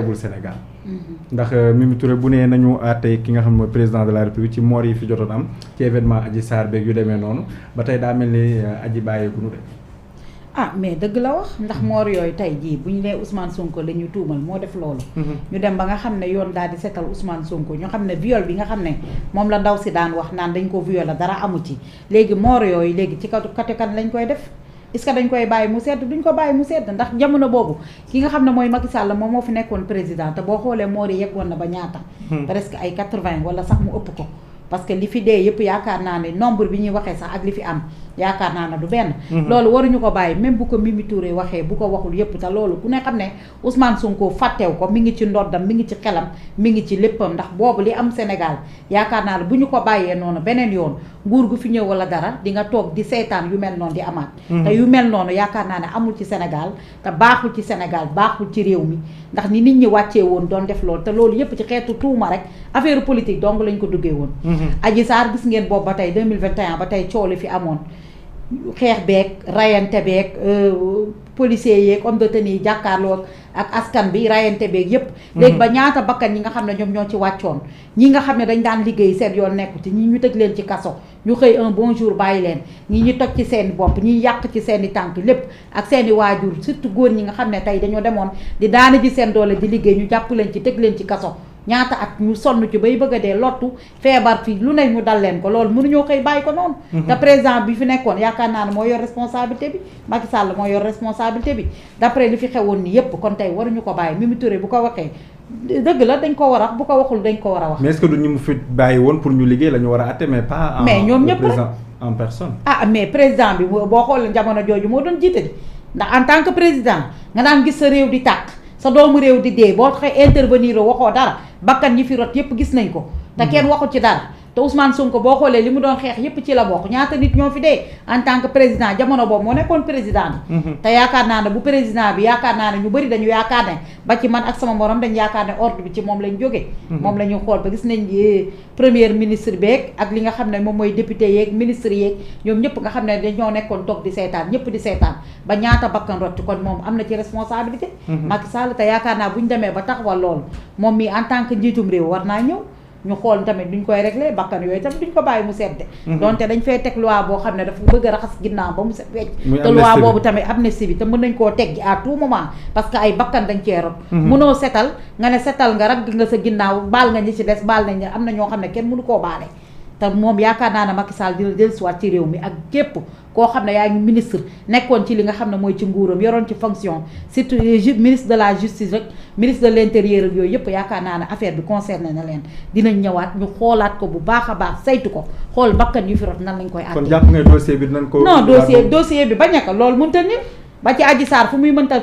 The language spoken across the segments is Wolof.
bul Sénégal ndax Mimi Touré bu nee nañu àtte ki nga xam ne mooy président de la République ci moor yi fi jotoon am ci événement Adji Sarr beeg yu demee noonu ba tey daa mel ni aji bàyyeegunu de. ah mais dëgg la wax ndax moor yooyu tey jii bu ñu nee Ousmane Sonko la ñu tuumal moo def loolu. ñu dem ba nga xam ne yoon daal di setal Ousmane Sonko ñu xam ne viol bi nga xam ne moom la ndaw si daan wax naan dañ ko violé dara amu ci léegi moor yooyu léegi ci katu kan lañ koy def. est-ce que dañ koy bàyyi mu sedd duñ ko bàyyi mu sedd ndax jamono boobu ki nga xam ne mooy Macky Sall moom moo fi nekkoon président te boo xoolee moor yi yeggoon na ba ñaata. presque ay 80 wala sax mu ëpp ko. parce que li fi dee yëpp yaakaar naa ne nombre bi ñuy waxee sax ak li fi am yaakaar naa ne du benn. loolu waruñu ko bàyyi même bu ko Mimi Touré waxee bu ko waxul yëpp te loolu ku ne xam ne Ousmane Sonko fàttew ko mi ngi ci ndoddam mi ngi ci xelam mi ngi ci léppam ndax boobu li am Sénégal yaakaar naa ne bu ñu ko bàyyee noonu beneen yoon nguur gu fi ñëw wala dara di nga toog di seetaan yu mel noonu di amaat. te yu mel noonu yaakaar naa ne amul ci Sénégal te baaxul ci Sénégal baaxul ci réew mi ndax ni nit ñi wàccee woon doon def loolu te loolu yëpp ci xeetu tuuma rek affaire politique donc lañ ko duggee woon. Adji Sarr gis ngeen boobu ba tey 2021 ba tey coow li fi amoon xeex beeg rayante beeg policiers yeeg homme de tenue yi jàkkaarloo ak askan bi rayante beeg yépp léegi ba ñaata bakkan ñi nga xam ne ñoom ñoo ci wàccoon ñi nga xam ne dañ daan liggéey seen yoon nekku ci ñi ñu tëj leen ci kaso ñu xëy un bon jour bàyyi leen ñi ñu toj ci seeni bopp ñi yàq ci seeni tànk lépp ak seeni waajur surtout góor ñi nga xam ne tey dañoo demoon di daana ji seen doole di liggéey ñu jàpp leen ci tëj leen ci kaso ñaata at ñu sonn ci bay bëgg a dee lottu feebar fii lu ne ñu dal leen ko loolu mënuñoo xëy bàyyi ko noonu te président bi fi nekkoon yaakaar naa ne moo yor responsabilité bi Macky Sall moo yor responsabilité bi d'après li fi xewoon ni yépp kon tey waruñu ko bàyyi Mimi Touré bu ko waxee dëgg la dañ ko war a wax bu ko waxul dañ ko war a wax. mais est-ce que du ñu mu fi bàyyi woon pour ñu liggéey la ñu war a àtte mais pas. mais ñoom ñëpp rek en personne. ah mais président bi boo xoolee jamono jooju moo doon jiite ndax en tant que président nga daan gis sa réew di tàkk sa doomu réew di dee boo taxee intervenir waxoo dara bakkan ñi fi rot yépp gis nañ ko te kenn waxu ci dara te Ousmane Sonko boo xoolee li mu doon xeex yépp ci la bokk ñaata nit ñoo fi dee en tant que président jamono boobu moo nekkoon président bi te yaakaar naa ne bu président bi yaakaar naa ne ñu bëri dañu yaakaar ne ba ci man ak sama morom dañu yaakaar ne ordre bi ci moom lañ jógee moom la ñu xool ba gis nañ premier ministre beeg ak li nga xam ne moom mooy député yeeg ministre yeeg ñoom ñëpp nga xam ne dañoo nekkoon toog di seetaan ñëpp di seetaan ba ñaata bakkan rotti kon moom am na ci responsabilité Macky Sall te yaakaar naa bu ñu demee ba taxawal loolu moom mi en tant que njiitum réew war naa ñëw ñu xool tamit duñ koy réglé bakkan yooyu tamit duñ ko bàyyi mu sedde donte dañ fay teg loi boo xam ne dafa bëgg a raxas ginnaaw ba mu set wecc te loi boobu tamit amnistie bi te mën nañ koo teg à tout moment parce que ay bakkan dañ cee rot mënoo setal nga ne setal nga ragg nga sa ginnaaw baal nga ñi ci des baal nañ am na ñoo xam ne kenn mënu koo baale te moom yaakaar naa ne Macky Sall dina dellusiwaat ci réew mi ak képp koo xam ne yaa ngi ministre nekkoon ci li nga xam ne mooy ci nguuram yoroon ci fonction surtout ministre de la justice rek ministre de l'intérieur yooyu yëpp yaakaar naa ne affaire bi concerné na leen dinañ ñëwaat ñu xoolaat ko bu baax a baax saytu ko xool bakkan yu fi rot nan lañ koy àtte. kon jàpp nga dossier bi dinañ ko. non dossier bi bañ a ko loolu mënta nit ba ci Adji Sarr fu muy mënta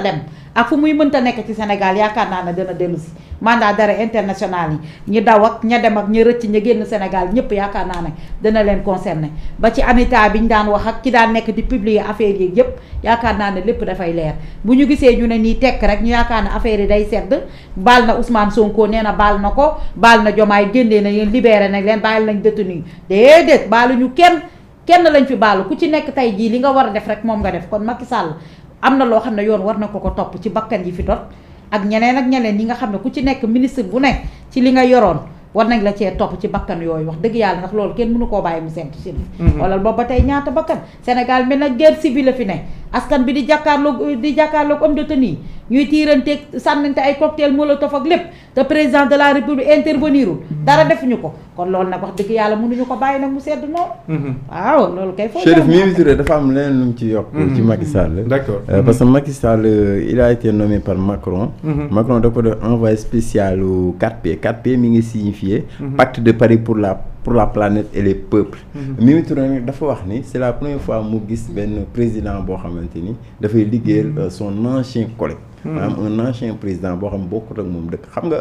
dem ak fu muy mënta nekk ci Sénégal yaakaar naa ne dana dellu si mandat d'arrêt international yi ñi daw ak ña dem ak ña rëcc ña génn Sénégal ñëpp yaakaar naa ne dana leen concerné ba ci Anita bi ñu daan wax ak ki daan nekk di publier affaire yi yëpp yaakaar naa ne lépp dafay leer bu ñu gisee ñu ne nii tekk rek ñu yaakaar ne affaire yi day sedd baal na Ousmane Sonko nee na baal na ko baal na Diomaye génnee na leen libéré nañ leen bàyyi nañ détenu déedéet baaluñu kenn lañ fi baalu ku ci nekk tey jii li nga war a def rek moom nga def kon Macky Sall am na loo xam ne yoon war na ko topp ci bakkan yi fi dot ak ñeneen ñi nga xam ne ku ci nekk ministre bu nekk ci li nga yoroon war nañ la cee topp ci bakkan yooyu wax dëgg yàlla ndax loolu kenn mënu koo bàyyi mu sent si wala boobu ba tey ñaata bakkan Sénégal mel na guerre civile la fi ne askan bi di jàkkaarloog homme de tenue ñuy tiiranteeg sànnante ay cocktail molotov ak lépp te président de la république intervenirul dara defuñu ko kon loolu nag wax dëgg yàlla mënuñu ko bàyyi nag mu sedd noonu waaw loolu kay foofu Chérif Mimi Touré dafa am leneen lu mu ci yokk ci Macky Sall d'accord parce que Macky Sall il a été nommé par Macron Macron da ko doon envoyé spécial 4P 4P mi ngi signifié pacte de Paris pour la planète et les peuples Mimi Touré nag dafa wax ni c'est la première fois mu gis benn président boo xamante ni dafay liggéeyal son ancien collègue maanaam un ancien président boo xam bokkut ak moom dëkk xam nga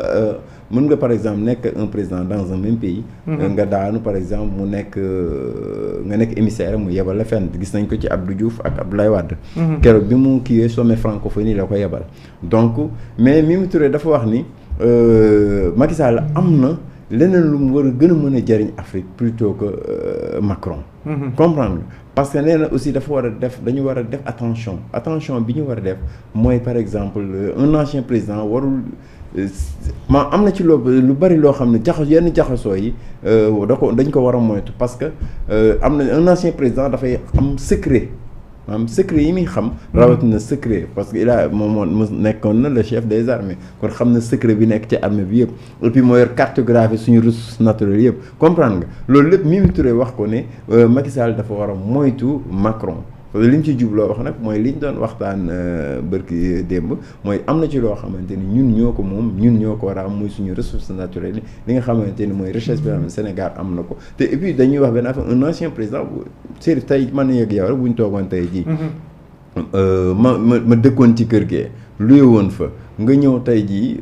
mën nga par exemple nekk un président dans un même pays nga daanu par exemple mu nekk nga nekk émissaire mu yebal la fenn gis nañ ko ci Abdou Diouf ak Abdoulaye Wade keroog bi mu kiiwee sommet francophonie la ko yebal donc mais Mimi Touré dafa wax ni Macky Sall am na leneen lu mu war a gën a mën a jëriñ Afrique plutôt que Macron comprendre parce que nee na aussi dafa war a def dañu war a def attention bi ñu war a def mooy par exemple un ancien président warul am na ci lu bari loo xam ne yenn jaxasoo yi dañ ko war a moytu parce que am na un ancien président dafay am secret maanaam secret yi muy xam rawatina secret parce que moom nekkoon na le chef des armées kon xam na secret bi nekk ci armée bi yëpp et puis moo yor cartographie suñu ressources naturelles yëpp comprendre nga loolu lépp Mimi Touré wax ko ne Macky Sall dafa war a moytu Macron li ñu ci jubloo wax nag mooy li ñu doon waxtaan bërki démb mooy am na ci loo xamante ni ñun ñoo ko moom ñun ñoo ko war a am muy suñu ressources naturelles li nga xamante ni mooy richesse bi nga xam ne Sénégal am na ko te et puis dañuy wax benn affaire un ancien président Chérif tey man yëg yow rek bu ñu toogoon tey jii ma dëkkoon ci kër gee luye woon fa nga ñëw tey jii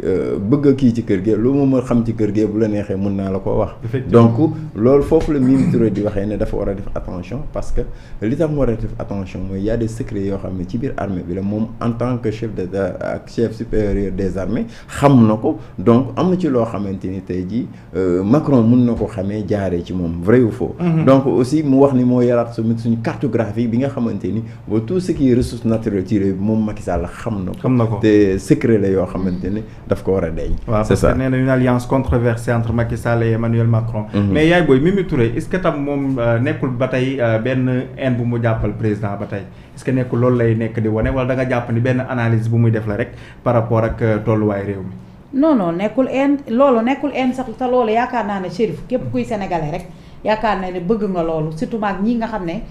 bëgg a kii ci kër gi lu ma xam ci kër gi bu la neexee mën naa la ko wax donc loolu foofu la Mimi Touré di waxee ne dafa war a def attention parce que li tax mu war a def attention mooy y a des secrets yoo xam ne ci biir armée bi la moom en tant que chef ak chef supérieur des armées xam na ko donc am na ci loo xamante ni tey jii Macron mun na ko xamee jaaree ci moom vrai ou faux donc aussi mu wax ni moo yaraat suñu cartographie bi nga xamante ni ba tout ce qui est ressources naturelles ci réew bi moom Macky Sall xam na ko te secret yoo xamante ne daf ko war a deñ c'est ça nee na une alliance controversée entre Macky Sall et Emmanuel Macron mais yaay booy Mimi Touré est-ce que tam moom nekkul ba tey benn haine bu mu jàppal président ba tey est-ce que nekkul loolu lay nekk di wane wala da nga jàpp ni benn analyse bu muy def la rek par rapport ak tolluwaay réew mi non nekkul haine loolu nekkul haine sax te loolu yaakaar naa ne Chérif képp kuy sénégalais rek yaakaar naa ne bëgg nga loolu surtout maag ñi nga xam ne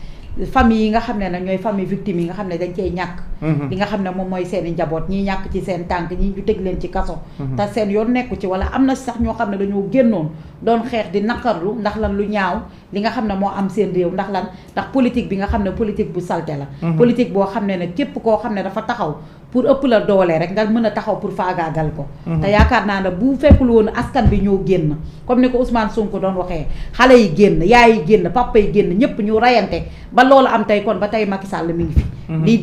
famille yi nga xam ne nag ñooy famille victime yi nga xam ne dañ cey ñàkk li nga xam ne moom mooy seen i njaboot ñii ñàkk ci seen tànk ñii ñu tëj leen ci kaso te seen yoon nekku ci wala am na sax ñoo xam ne dañoo génnoon doon xeex di naqarlu ndax lan lu ñaaw li nga xam ne moo am seen réew ndax politique bi nga xam ne politique bu salte la politique boo xam ne képp koo xam ne dafa taxaw pour ëpp la doole rek nga mën a taxaw pour faagaagal ko te yaakaar naa ne bu fekkul woon askan bi ñoo génn comme ni ko Ousmane Sonko doon waxee xale yi génn yaay yi génn papa yi génn ñëpp ñu rayante ba loolu am tey kon ba tey Macky Sall mi ngi fi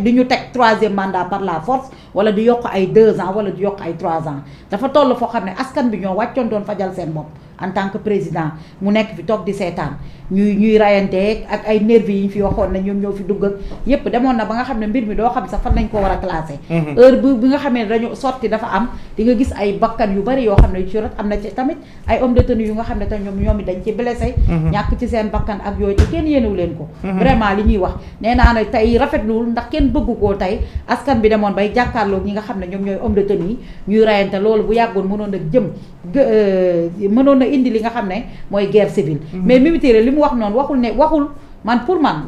di ñu teg 3e mandat par la force wala di yokk ay 2 ans wala di yokk ay 3 ans dafa toll foo xam ne askan bi ñoo wàccoon doon fajal seen bopp en tant que président mu nekk fi toog di seetaan ñuy rayante ak ay nervi yi ñu fi waxoon ne ñoom ñoo fi dugg ak yépp demoon na ba nga xam ne mbir mi doo xam sax fan lañ ko war a classé heure bi nga xamee ne dañu sorti dafa am di nga gis ay bakkan yu bari yoo xam ne ci rot am na ci tamit ay homme de tenue yu nga xam ne te ñoom it dañ ci blessé ñàkk ci seen bakkan ak yooyu te kenn yéenewu leen ko vraiment li ñuy wax nee naa ne tey rafetluwul ndax kenn bëggu koo tey askan bi demoon bay jàkkaarloog ñi nga xam ne ñoom ñooy homme de tenue yi ñuy rayante loolu bu yàggoon mënoon na indi li nga xam ne mooy guerre civile mais Mimi Touré li mu wax noonu waxul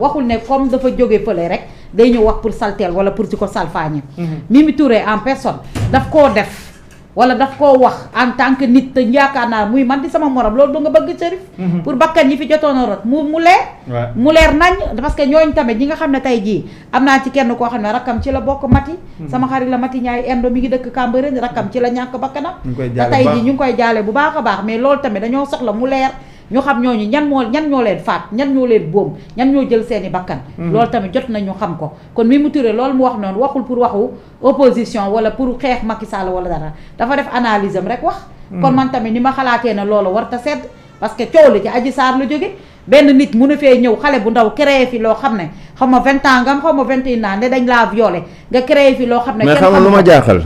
waxul ne comme dafa jóge fële rek day ñëw wax pour salteel wala pour ci ko salfaañe Mimi Touré en personne daf koo def wala daf koo wax en tant que nit te yaakaar naa muy man di sama morom loolu ba nga bëgg Chérif pour bakkan ñi fi jotoon a rot mu leer nañ parce que ñooñ tamit ñi nga xam ne tey jii am naa ci kenn koo xam ne rakkam ci la bokk Mati sama xarit la Mati Ñaay Endo mi ngi dëkk Cambérène rakkam ci la ñàkk bakkanam te tey jii ñu ngi koy jaale bu baax a baax mais loolu tamit dañoo soxla mu leer ñu xam ñooñu ñan ñoo leen faat ñan ñoo leen boom ñan ñoo jël seeni bakkan loolu tamit jot nañu xam ko kon Mimi Touré loolu mu wax noonu waxul pour waxu opposition wala pour xeex Macky Sall wala dara dafa def analyse am rek wax kon man tamit ni ma xalaatee ne loolu war ta sedd parce que coow li ci Adji Sarr la jóge benn nit mu ne fee ñëw xale bu ndaw créé fi loo xam ne xaw ma 20 ans ngam xaw ma 21 ans ne dañ laa violé nga créé fi loo xam ne mais xam lu ma jaaxal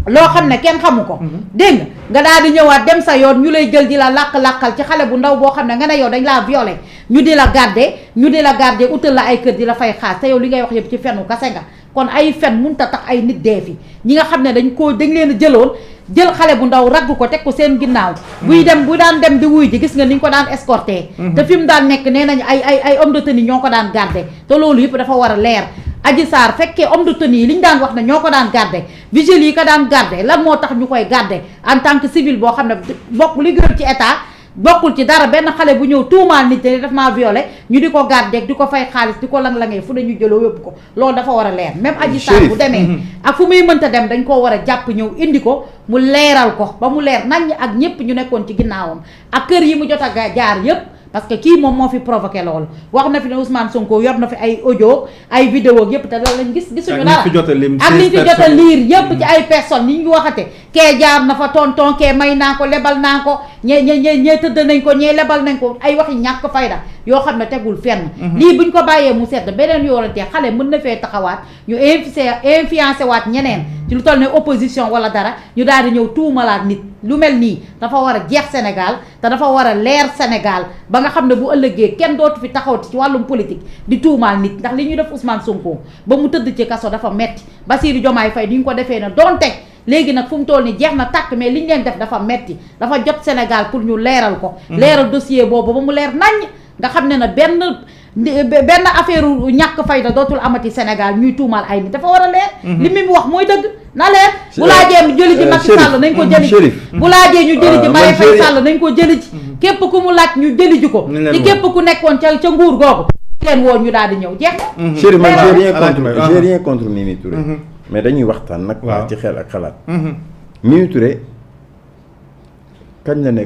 loo xam ne kenn xamu ko dégg nga daal di ñëwaat dem sa yoon ñu lay jël di la làq-làqal ci xale bu ndaw boo xam ne nga ne yow dañ laa violé ñu di la garder utal la ay kër di la fay xaas te yow li ngay wax yëpp ci fenu kase nga kon ay fen mënta tax ay nit dee fi ñi nga xam ne dañ leen a jëloon jël xale bu ndaw ragg ko teg ko seen ginnaaw bu daan dem di wuy ji gis nga ni ñu ko daan escorté te fi mu daan nekk nee nañu ay homme de tenue ñoo ko daan garder te loolu yëpp dafa war a leer Adji Sarr fekkee homme de tenue yi li ñu daan wax ne ñoo ko daan garder vigile yi ko daan garder lan moo tax ñu koy garder en tant que civil boo xam ne bokk liggéeyul ci état bokkul ci dara benn xale bu ñëw tuumaal nit ne daf maa violé ñu di ko garder di ko fay xaalis di ko lang-langee fu ne ñu jëloo yóbbu ko loolu dafa war a leer même Adji Sarr bu demee ak fu muy mënta dem dañ koo war a jàpp ñëw indi ko mu leeral ko ba mu leer nañ ak ñëpp ñu nekkoon ci ginnaawam ak kër yi mu jot a jaar yëpp parce que kii moom moo fi provoqué loolu wax na fi ne Ousmane Sonko yor na fi ay audio ay vidéo yëpp te loolu lañ gisuñu dara ak liñ fi jot a liir yëpp ci ay personnes ni ñu waxate kee jaar na fa tonton kee may naa ko lebal naa ko ñee tëdd nañ ko ñee lebal nañ ko ay waxi ñàkk fayda yoo xam ne tegul fenn lii buñ ko bàyyee mu sedd beneen yoonatee xale mën na fee taxawaat ñu influencé waat ñeneen ci lu toll ne opposition wala dara ñu daal di ñëw tuumalaat nit lu mel nii dafa war a jeex Sénégal te dafa war a leer Sénégal ba nga xam ne bu ëllëgee kenn dootu fi taxaw ci wàllum politique di tuumaal nit ndax li ñuy def Ousmane Sonko ba mu tëdd ci kaso dafa metti Bassirou Diomaye Faye di ñu ko defee ne donte léegi nag fu mu toll ni jeex na tàkk mais li ñu leen def dafa metti dafa jot Sénégal pour ñu leeral ko leeral dossier boobu ba mu leer naññ nga xam ne na benn affaire ñàkk fayda dootul amati Sénégal ñuy tuumaal ay nit dafa war a leer li mu wax mooy dëgg na leer bu laajee ñu jëli ji Macky Sall nañ ko jëli ji bu laajee ñu jëli ji Marème Faye Sall nañ ko jëli ji képp ku mu laaj ñu jëli ji ko ci képp ku nekkoon ca nguur googu leen woon ñu daal di ñëw jeex na Chérif man j'ai rien contre Mimi Touré mais dañuy waxtaan nag ci xel ak xalaat Mimi Touré kañ la nekk